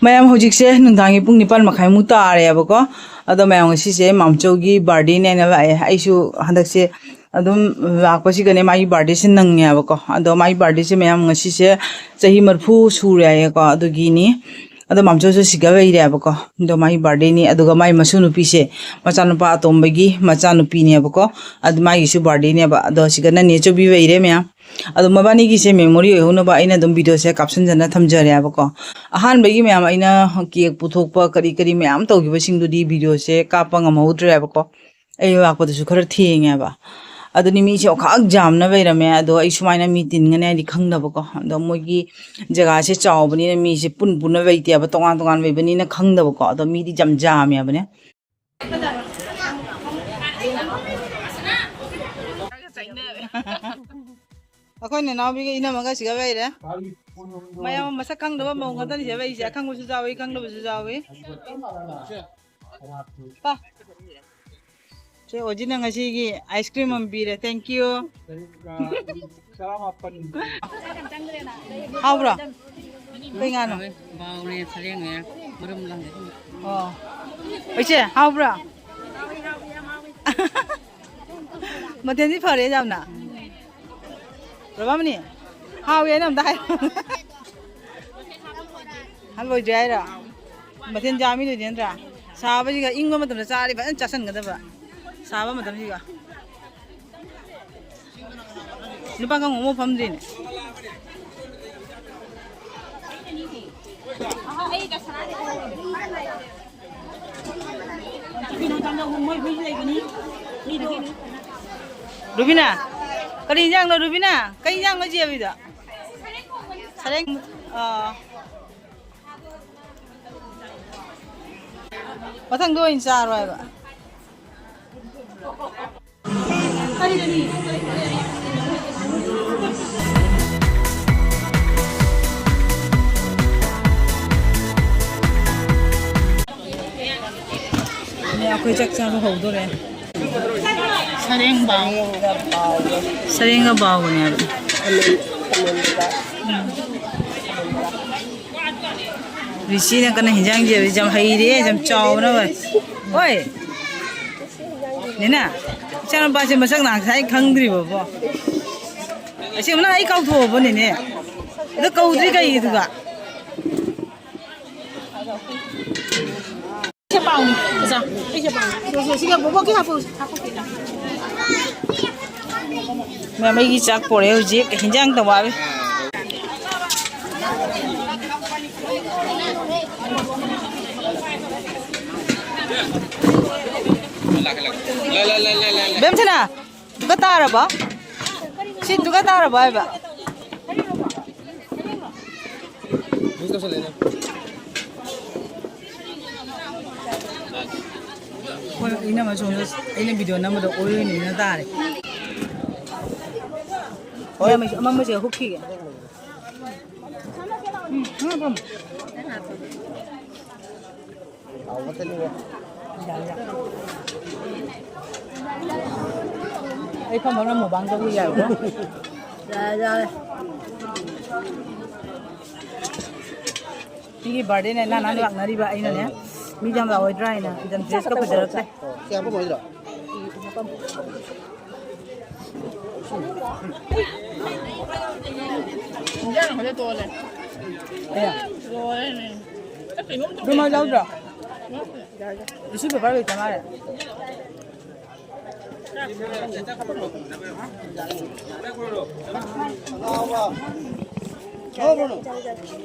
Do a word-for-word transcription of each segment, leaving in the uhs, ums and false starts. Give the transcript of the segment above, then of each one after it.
ꯃꯌꯥꯝ, ꯍꯧꯖꯤꯛꯁꯦ ꯅꯨꯡꯗꯥꯡꯒꯤ ꯄꯨꯡ ꯅꯤꯄꯥꯟ ꯃꯈꯥꯏꯃꯨꯛ ꯇꯥꯔꯦꯕꯀꯣ꯫ ꯑꯗꯣ ꯃꯌꯥꯝ, ꯉꯁꯤꯁꯦ ꯃꯥꯝꯆꯧꯒꯤ ꯕꯥꯔꯗꯦꯅꯦꯅ ꯂꯥꯛꯑꯦ꯫ ꯑꯩꯁꯨ ꯍꯟꯗꯛꯁꯦ ꯑꯗꯨꯝ ꯂꯥꯛꯄꯁꯤꯒꯅꯦ ꯃꯥꯒꯤ ꯕꯥꯔꯗꯦꯁꯦ ꯅꯪꯉꯦꯕꯀꯣ꯫ ꯑꯗꯣ ꯃꯥꯒꯤ ꯕꯥꯔꯗꯦꯁꯦ ꯃꯌꯥꯝ, ꯉꯁꯤꯁꯦ ꯆꯍꯤ ꯃꯔꯤꯐꯨ ꯁꯨꯔꯦ ꯍꯥꯏꯌꯦꯀꯣ꯫ ꯑꯗꯨꯒꯤꯅꯤ꯫ ꯑꯗꯣ ꯃꯥꯝꯆꯧꯁꯨ ꯁꯤꯒ ꯂꯩꯔꯦꯕꯀꯣ꯫ ꯑꯗꯣ ꯃꯥꯒꯤ ꯕꯥꯔꯗꯦꯅꯤ꯫ ꯑꯗꯨꯒ ꯃꯥꯒꯤ ꯃꯁꯨ ꯅꯨꯄꯤꯁꯦ, ꯃꯆꯥꯅꯨꯄꯥ ꯑꯇꯣꯝꯕꯒꯤ ꯃꯆꯥꯅꯨꯄꯤꯅꯦꯕꯀꯣ꯫ ꯑꯗꯨ ꯃꯥꯒꯤꯁꯨ ꯕꯥꯔꯗꯦꯅꯦꯕ꯫ ꯑꯗꯣ ꯁꯤꯒꯅ ꯅꯦ ꯆꯧꯕꯤ ꯂꯩꯔꯦ ꯃꯌꯥꯝ꯫ ꯑꯗꯣ ꯃꯕꯥꯅꯤꯒꯤꯁꯦ ꯃꯦꯃꯣꯔꯤ ꯑꯣꯏꯍꯧꯅꯕ ꯑꯩꯅ ꯑꯗꯨꯝ ꯚꯤꯗꯤꯑꯣꯁꯦ ꯀꯥꯞꯁꯤꯟꯖꯅ ꯊꯝꯖꯔꯦꯕꯀꯣ꯫ ꯑꯍꯥꯟꯕꯒꯤ ꯃꯌꯥꯝ ꯑꯩꯅ ꯀꯦꯛ ꯄꯨꯊꯣꯛꯄ ꯀꯔꯤ ꯀꯔꯤ ꯃꯌꯥꯝ ꯇꯧꯈꯤꯕꯁꯤꯡꯗꯨꯗꯤ ꯚꯤꯗꯤꯑꯣꯁꯦ ꯀꯥꯞꯄ ꯉꯝꯍꯧꯗ꯭ꯔꯦꯕꯀꯣ꯫ ꯑꯩ ꯂꯥꯛꯄꯗꯁꯨ ꯈꯔ ꯊꯦꯡꯉꯦꯕ꯫ ꯑꯗꯨꯅꯤ ꯃꯤꯁꯦ ꯑꯣꯈꯥꯛ ꯌꯥꯝꯅ ꯂꯩꯔꯝꯃꯦ꯫ ꯑꯗꯣ ꯑꯩ ꯁꯨꯃꯥꯏꯅ ꯃꯤ ꯇꯤꯟꯒꯅꯤ ꯍꯥꯏꯗꯤ ꯈꯪꯗꯕꯀꯣ꯫ ꯑꯗꯣ ꯃꯣꯏꯒꯤ ꯖꯒꯥꯁꯦ ꯆꯥꯎꯕꯅꯤꯅ ꯃꯤꯁꯦ ꯄꯨꯟ ꯄꯨꯟꯅ ꯂꯩꯇꯦꯕ, ꯇꯣꯉꯥꯟ ꯇꯣꯉꯥꯟ ꯂꯩꯕꯅꯤꯅ ꯈꯪꯗꯕꯀꯣ꯫ ꯑꯗꯣ ꯃꯤꯗꯤ ꯌꯥꯝ ꯌꯥꯝꯃꯦꯕꯅꯦ꯫ ꯑꯩꯈꯣꯏ ꯅꯅꯥꯎꯕꯤꯒ ꯏꯅꯝꯃꯒ ꯁꯤꯒ ꯂꯩꯔꯦ꯫ ꯃꯌꯥꯝ ꯃꯁꯛ ꯈꯪꯗꯕ ꯃꯧ ꯉꯥꯛꯇꯅꯤ ꯁꯤꯗ ꯂꯩꯔꯤꯁꯦ꯫ ꯑꯈꯪꯕꯁꯨ ꯌꯥꯎꯏ, ꯈꯪꯗꯕꯁꯨ ꯌꯥꯎꯏ꯫ ꯄꯥ꯫ ꯁꯦ, ꯑꯣꯖꯤꯅ ꯉꯁꯤꯒꯤ ꯑꯥꯏꯁ ꯀ꯭ꯔꯤꯝ ꯑꯃ ꯄꯤꯔꯦ꯫ Thank you꯫ ꯍꯥꯎꯕ꯭ꯔꯣ? ꯀꯩ ꯉꯥꯅꯣ? ꯕꯥꯎꯅꯦ, ꯁꯔꯦꯡꯅꯦ, ꯃꯔꯨꯝ ꯂꯪꯉꯦ꯫ ꯑꯣ꯫ ꯏꯆꯦ, ꯍꯥꯎꯕ꯭ꯔꯣ? ꯃꯊꯦꯜꯗꯤ ꯐꯔꯦ ꯌꯥꯝꯅ꯫ ꯔꯣꯕꯥꯃꯅꯤ, ꯍꯥꯎꯋꯦꯅ ꯑꯝꯇ ꯍꯥꯏ꯫ ꯍꯥ, ꯂꯣꯏꯗ꯭ꯔꯤ ꯍꯥꯏꯔꯣ? ꯃꯊꯦꯜ ꯌꯥꯝꯃꯤ ꯂꯣꯏꯗꯦ ꯅꯠꯇ꯭ꯔꯥ? ꯁꯥꯕꯁꯤꯒ ꯏꯪꯕ ꯃꯇꯝꯗ ꯆꯥꯔꯗꯤ ꯐꯖꯅ ꯆꯥꯁꯟꯒꯗꯕ꯫ ꯁꯥꯕ ꯃꯇꯝꯁꯤꯒ꯫ ꯅꯨꯄꯥ ꯀꯥꯡꯉꯧ ꯑꯃ ꯐꯝꯗ꯭ꯔꯤꯅꯦ꯫ ꯔꯨꯕꯤꯅꯥ, ꯀꯔꯤ ꯏꯟꯖꯥꯡꯅꯣ ꯔꯨꯕꯤꯅꯥ? ꯀꯔꯤ ꯏꯟꯖꯥꯡꯅꯣ ꯖꯦꯕꯤꯗꯣ? ꯁꯔꯦꯡ, ꯑꯥ꯫ ꯃꯊꯪꯗ ꯑꯣꯏꯅ ꯆꯥꯔꯣ ꯍꯥꯏꯕ꯫ ꯅꯦ, ꯑꯩꯈꯣꯏ ꯆꯥꯛ ꯆꯥꯕ ꯍꯧꯗꯣꯔꯦ꯫ ꯁꯔꯦꯡ ꯕꯥꯎ꯫ ꯁꯔꯦꯡꯒ ꯕꯥꯎꯒꯅꯦ ꯍꯥꯏꯕ꯫ ꯎꯝ꯫ ꯔꯤꯁꯤꯅ ꯀꯟꯅ ꯍꯤꯟꯖꯥꯡ ꯁꯦꯝꯕꯁꯦ ꯌꯥꯝ ꯍꯩꯔꯦ, ꯌꯥꯝ ꯆꯥꯎꯅ꯫ ꯍꯣꯏ꯫ ꯅꯦꯅꯦ, ꯏꯆꯥꯅꯨꯄꯥꯁꯦ ꯃꯁꯛ ꯉꯁꯥꯏ ꯈꯪꯗ꯭ꯔꯤꯕꯕꯣ꯫ ꯑꯁꯦꯡꯕ ꯅꯪ ꯑꯩ ꯀꯥꯎꯊꯣꯛꯑꯕꯣ ꯅꯦꯅꯦ? ꯑꯗꯣ ꯀꯧꯗ꯭ꯔꯤ ꯀꯩꯒꯤꯗꯨꯒ? ꯁꯦ ꯄꯥꯎꯅꯤ, ꯑꯣꯖꯥ꯫ ꯑꯩ ꯁꯦ ꯄꯥꯎꯅꯤ꯫ ꯁꯦ, ꯁꯦ, ꯁꯤꯒ ꯕꯣꯕꯣꯛꯀꯤ ꯍꯥꯞꯄꯛꯎꯁꯦ꯫ ꯃꯌꯥꯝ ꯑꯩꯒꯤ ꯆꯥꯛ ꯄꯣꯔꯛꯑꯦ ꯍꯧꯖꯤꯛ꯫ ꯍꯤꯟꯖꯥꯡ ꯇꯧꯕ ꯍꯥꯏꯕ꯫ ꯕꯦꯝꯊꯅꯥ, ꯗꯨꯀꯥꯟ ꯇꯥꯔꯕꯣ? ꯁꯤ ꯗꯨꯀꯥꯟ ꯇꯥꯔꯕꯣ ꯍꯥꯏꯕ? ꯍꯣꯏ, ꯏꯅꯝꯃ ꯁꯣꯝꯗ ꯑꯩꯅ ꯚꯤꯗꯤꯑꯣ ꯅꯝꯕꯗꯣ ꯑꯣꯏꯔꯣꯏꯅꯦꯅ ꯇꯥꯔꯦ꯫ ꯍꯣꯏ꯫ ꯏꯅꯝꯃꯁꯨ ꯑꯃꯝꯕꯁꯦ ꯍꯨꯛꯈꯤꯒꯦ꯫ ꯎꯝ, ꯎꯝ, ꯎꯝ꯫ ꯍꯥꯎꯕ ꯆꯠꯂꯤꯕꯣ? ꯌꯥꯏ, ꯌꯥꯏ꯫ ꯑꯩ ꯐꯝ ꯐꯝꯅ ꯃꯨꯛꯕꯥꯡ ꯇꯧꯕ ꯌꯥꯏꯀꯣ? ꯌꯥꯔꯦ, ꯌꯥꯔꯦ꯫ ꯃꯤꯒꯤ ꯕꯥꯔꯗꯦꯅꯦ ꯅꯍꯥꯟ ꯅꯍꯥꯟ ꯂꯥꯛꯅꯔꯤꯕ ꯑꯩꯅꯅꯦ, ꯃꯤꯁꯦ ꯌꯥꯝ ꯂꯥꯛꯑꯣꯏꯗ꯭ꯔꯥ ꯍꯥꯏꯅ ꯑꯗꯨꯝ ꯗ꯭ꯔꯦꯁꯀ ꯐꯖꯔꯛꯇꯦ꯫ ꯁꯤ ꯍꯥꯞꯄꯝꯃꯣꯏꯗ꯭ꯔꯣ? ꯏꯟꯖꯥꯡ ꯈꯛꯇ ꯇꯣꯜꯂꯦ꯫ ꯑꯦ꯫ ꯂꯣꯏꯔꯦꯅꯦ꯫ ꯀꯩꯅꯣꯝ ꯇꯧꯔꯦ꯫ ꯔꯨꯃꯥꯜ ꯌꯥꯎꯗ꯭ꯔꯣ? ꯇꯤꯁꯨ ꯄꯦꯄꯔ ꯂꯩꯇ ꯃꯥꯜꯂꯦ꯫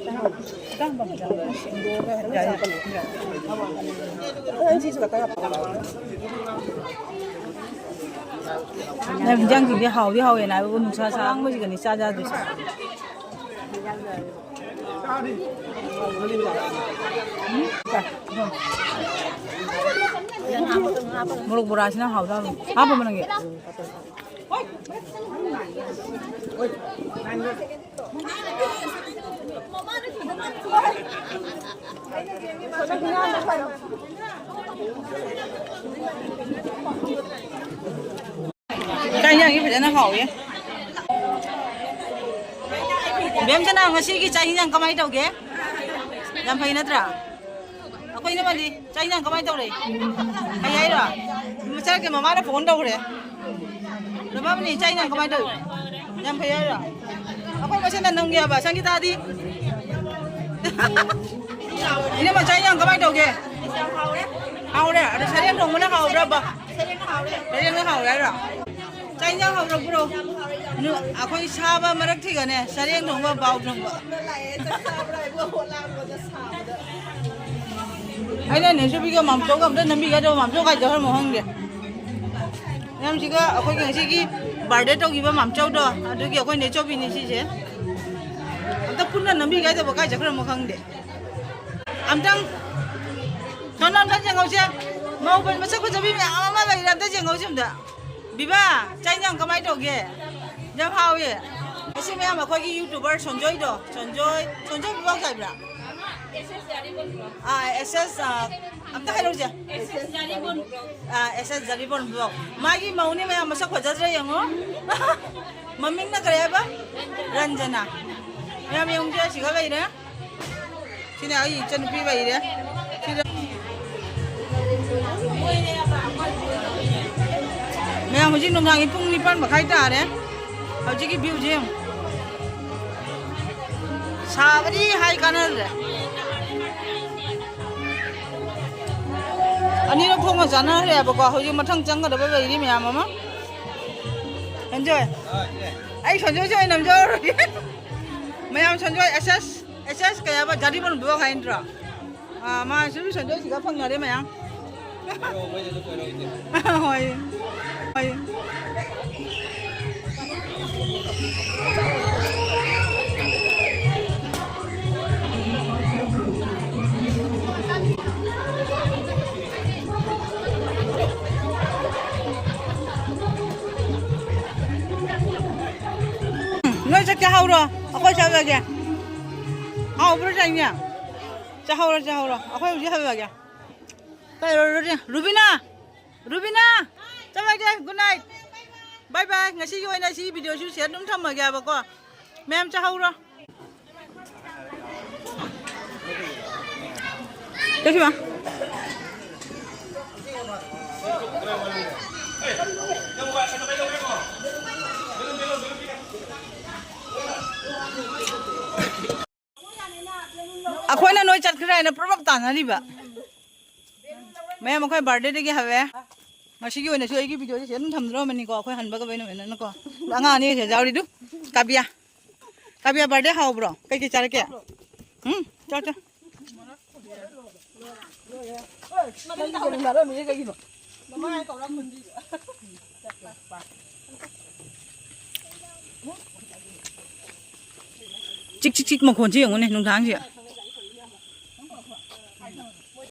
ꯅꯪ ꯍꯤꯟꯖꯥꯡꯁꯤꯡꯁꯦ ꯍꯥꯎꯗꯤ ꯍꯥꯎꯋꯦꯅ ꯍꯥꯏꯕꯕꯨ ꯅꯨꯡꯁꯥ ꯁꯥꯡꯕꯁꯤꯒꯅꯤ ꯆꯥ ꯆꯥꯗꯣꯏꯁꯦ꯫ ꯃꯣꯔꯣꯛ ꯕꯣꯔꯥꯁꯤꯅ ꯍꯥꯎꯗꯧꯔꯤ꯫ ꯍꯥꯞꯄꯕ ꯅꯪꯒꯤ? ꯆꯥꯛ ꯏꯟꯖꯥꯡꯗꯤ ꯐꯖꯅ ꯍꯥꯎꯋꯦ꯫ ꯕꯦꯝꯁꯅꯥ, ꯉꯁꯤꯒꯤ ꯆꯥꯛ ꯏꯟꯖꯥꯡ ꯀꯃꯥꯏꯅ ꯇꯧꯒꯦ? ꯌꯥꯝ ꯐꯩ ꯅꯠꯇ꯭ꯔꯥ? ꯑꯩꯈꯣꯏ ꯏꯅꯝꯃꯗꯤ ꯆꯥꯛ ꯏꯟꯖꯥꯡ ꯀꯃꯥꯏꯅ ꯇꯧꯔꯦ? ꯐꯩ ꯍꯥꯏꯔꯣ? ꯃꯆꯥꯒꯤ ꯃꯃꯥꯅ ꯐꯣꯟ ꯇꯧꯈ꯭ꯔꯦ꯫ ꯅꯨꯄꯥꯕꯨꯅꯤ ꯆꯥꯛ ꯏꯟꯖꯥꯡ ꯀꯃꯥꯏꯅ ꯇꯧꯔꯦ? ꯌꯥꯝ ꯐꯩ ꯍꯥꯏꯔꯣ? ꯑꯩꯈꯣꯏ ꯃꯁꯦꯟꯅ ꯅꯝꯒꯦ ꯍꯥꯏꯕ, ꯁꯪꯒꯤꯇꯥꯗꯤ? ꯏꯅꯝꯃ ꯆꯥꯛ ꯏꯟꯖꯥꯡ ꯀꯃꯥꯏꯅ ꯇꯧꯒꯦ? ꯍꯥꯎꯔꯦ? ꯑꯗꯣ ꯁꯔꯦꯡ ꯊꯣꯡꯕꯅ ꯍꯥꯎꯕ꯭ꯔꯕ? ꯁꯔꯦꯡꯅ ꯍꯥꯎꯔꯦ ꯍꯥꯏꯔꯣ? ꯆꯥꯛ ꯏꯟꯖꯥꯡ ꯍꯥꯎꯔꯕ꯭ꯔꯣ? ꯅꯨ-, ꯑꯩꯈꯣꯏ ꯁꯥꯕ ꯃꯔꯛꯁꯤꯒꯅꯦ, ꯁꯔꯦꯡ ꯊꯣꯡꯕ ꯕꯥꯎ ꯊꯣꯡꯕ꯫ ꯑꯩꯅ ꯅꯦꯁꯨꯕꯤꯒ ꯃꯥꯝꯆꯧꯒ ꯑꯝꯇ ꯅꯝꯕꯤꯒꯦ ꯇꯧꯕ, ꯃꯥꯝꯆꯧ ꯀꯥꯏ ꯆꯠꯈ꯭ꯔꯃꯣ ꯈꯪꯗꯦ꯫ ꯃꯌꯥꯝꯁꯤꯒ ꯑꯩꯈꯣꯏꯒꯤ ꯉꯁꯤꯒꯤ ꯕꯥꯔꯗꯦ ꯇꯧꯈꯤꯕ ꯃꯥꯝꯆꯧꯗꯣ, ꯑꯗꯨꯒꯤ ꯑꯩꯈꯣꯏ ꯅꯦꯆꯧꯕꯤꯅꯤ ꯁꯤꯁꯦ꯫ ꯑꯝꯇ ꯄꯨꯟꯅ ꯅꯝꯕꯤꯒꯦ ꯇꯧꯕ, ꯀꯥꯏ ꯆꯠꯈ꯭ꯔꯃꯣ ꯈꯪꯗꯦ꯫ ꯑꯝꯇꯪ ꯁꯣꯝꯗ ꯑꯝꯇꯪ ꯌꯦꯡꯍꯧꯁꯦ꯫ ꯃꯧ ꯃꯁꯛ ꯐꯖꯕꯤ ꯃꯌꯥꯝ ꯑꯃ ꯂꯩꯔꯦ, ꯑꯝꯇ ꯌꯦꯡꯍꯧꯁꯦ ꯑꯝꯇ꯫ ꯕꯤꯕꯥ, ꯆꯥꯛ ꯏꯟꯖꯥꯡ ꯀꯃꯥꯏꯅ ꯇꯧꯒꯦ? ꯌꯥꯝ ꯍꯥꯎꯋꯦ꯫ ꯑꯁꯤ ꯃꯌꯥꯝ ꯑꯩꯈꯣꯏꯒꯤ YouTuber ꯁꯣꯟꯖꯣꯏꯗꯣ, ꯁꯣꯟꯖꯣꯏ, ꯁꯣꯟꯖꯣꯏ ꯕꯤꯕꯥ ꯍꯥꯏꯕ꯭ꯔꯥ? ꯑꯥ, ꯑꯦꯁ ꯑꯦꯁ, ꯑꯥ, ꯑꯝꯇ ꯍꯥꯏꯔꯛꯎꯁꯦ꯫ ꯑꯥ, ꯑꯦꯁ ꯑꯦꯁ ꯖꯔꯤꯕꯣꯟ ꯕ꯭ꯂꯣꯛ꯫ ꯃꯥꯒꯤ ꯃꯧꯅꯤ ꯃꯌꯥꯝ, ꯃꯁꯛ ꯐꯖꯗ꯭ꯔꯥ ꯌꯦꯡꯉꯣ꯫ ꯃꯃꯤꯡꯅ ꯀꯔꯤ ꯍꯥꯏꯕ? ꯔꯟꯖꯅꯥ꯫ ꯃꯌꯥꯝ ꯌꯦꯡꯉꯨꯁꯦ, ꯁꯤꯒ ꯂꯩꯔꯦ꯫ ꯁꯤꯅ ꯑꯩ ꯏꯆꯟꯅꯨꯄꯤ ꯂꯩꯔꯦ꯫ ꯁꯤꯗ ꯃꯌꯥꯝ ꯍꯧꯖꯤꯛ ꯅꯨꯡꯗꯥꯡꯒꯤ ꯄꯨꯡ ꯅꯤꯄꯥꯟ ꯃꯈꯥꯏ ꯇꯥꯔꯦ꯫ ꯍꯧꯖꯤꯛꯀꯤ ꯚ꯭ꯌꯨꯁꯦ ꯌꯦꯡꯉꯨ꯫ ꯁꯥꯕꯗꯤ ꯍꯥꯏ ꯀꯥꯟꯅꯗ꯭ꯔꯦ꯫ ꯑꯅꯤꯔꯛ ꯊꯣꯛꯅ ꯆꯥꯅꯈ꯭ꯔꯦꯕꯀꯣ꯫ ꯍꯧꯖꯤꯛ ꯃꯊꯪ ꯆꯪꯒꯗꯕ ꯂꯩꯔꯤ ꯃꯌꯥꯝ ꯑꯃ꯫ ꯁꯟꯖꯣꯏ꯫ ꯑꯩ ꯁꯟꯖꯣꯏꯁꯦ ꯑꯣꯏꯅ ꯅꯝꯖꯍꯧꯔꯒꯦ꯫ ꯃꯌꯥꯝ ꯁꯟꯖꯣꯏ ꯑꯦꯁ ꯑꯦꯁ, ꯑꯦꯁ ꯑꯦꯁ ꯀꯩ ꯍꯥꯏꯕ? ꯖꯥꯔꯤꯕꯣꯟ ꯕ꯭ꯂꯣꯛ ꯍꯥꯏ ꯅꯠꯇ꯭ꯔꯣ? ꯑꯥ, ꯃꯥ ꯁꯨꯝ ꯁꯟꯖꯣꯏꯁꯤꯒ ꯐꯪꯅꯔꯦ ꯃꯌꯥꯝ꯫ ꯍꯣꯏ꯫ ꯍꯣꯏ꯫ ꯅꯣꯏ ꯆꯥꯛ ꯆꯥꯍꯧꯔꯣ, ꯑꯩꯈꯣꯏ ꯆꯠꯂꯒꯦ꯫ ꯍꯥꯎꯕ꯭ꯔꯣ ꯆꯥꯛ ꯏꯟꯖꯥꯡ? ꯆꯥꯍꯧꯔꯣ, ꯆꯥꯍꯧꯔꯣ, ꯑꯩꯈꯣꯏ ꯍꯧꯖꯤꯛ ꯍꯜꯂꯒꯦ꯫ ꯀꯩ ꯔꯨꯕꯤꯅꯥ? ꯔꯨꯕꯤꯅꯥ! ꯆꯠꯂꯒꯦ, good night꯫ Bye bye꯫ ꯉꯁꯤꯒꯤ ꯑꯣꯏꯅ ꯁꯤ ꯚꯤꯗꯤꯑꯣꯁꯨ ꯁꯤꯗ ꯑꯗꯨꯝ ꯊꯝꯃꯒꯦꯕꯀꯣ꯫ ꯃꯌꯥꯝ ꯆꯥꯍꯧꯔꯣ꯫ ꯆꯠꯈꯤꯕ꯫ ꯑꯩꯈꯣꯏꯅ ꯅꯣꯏ ꯆꯠꯈ꯭ꯔꯦ ꯍꯥꯏꯅ ꯄ꯭ꯔꯞ ꯄ꯭ꯔꯞ ꯇꯥꯟꯅꯔꯤꯕ꯫ ꯃꯌꯥꯝ ꯑꯩꯈꯣꯏ ꯕꯥꯔꯗꯦꯗꯒꯤ ꯍꯧꯋꯦ꯫ ꯉꯁꯤꯒꯤ ꯑꯣꯏꯅꯁꯨ ꯑꯩꯒꯤ ꯚꯤꯗꯤꯑꯣꯁꯦ ꯑꯗꯨꯝ ꯊꯝꯖꯔꯝꯃꯅꯤꯀꯣ, ꯑꯩꯈꯣꯏ ꯍꯟꯕꯒ ꯂꯣꯏꯅ ꯂꯣꯏꯅꯅꯀꯣ꯫ ꯑꯉꯥꯡ ꯑꯅꯤꯁꯦ ꯌꯥꯎꯔꯤꯗꯨ꯫ ꯀꯥꯕꯤꯌꯥ, ꯀꯥꯕꯤꯌꯥ, ꯕꯥꯔꯗꯦ ꯍꯥꯎꯕ꯭ꯔꯣ? ꯀꯩꯀꯩ ꯆꯥꯔꯛꯀꯦ? ꯎꯝ, ꯆꯥ, ꯆꯥ꯫ ꯆꯤꯛ ꯆꯤꯛ ꯆꯤꯛ ꯃꯈꯣꯟꯁꯤ ꯌꯦꯡꯉꯨꯅꯦ ꯅꯨꯡꯗꯥꯡꯁꯦ꯫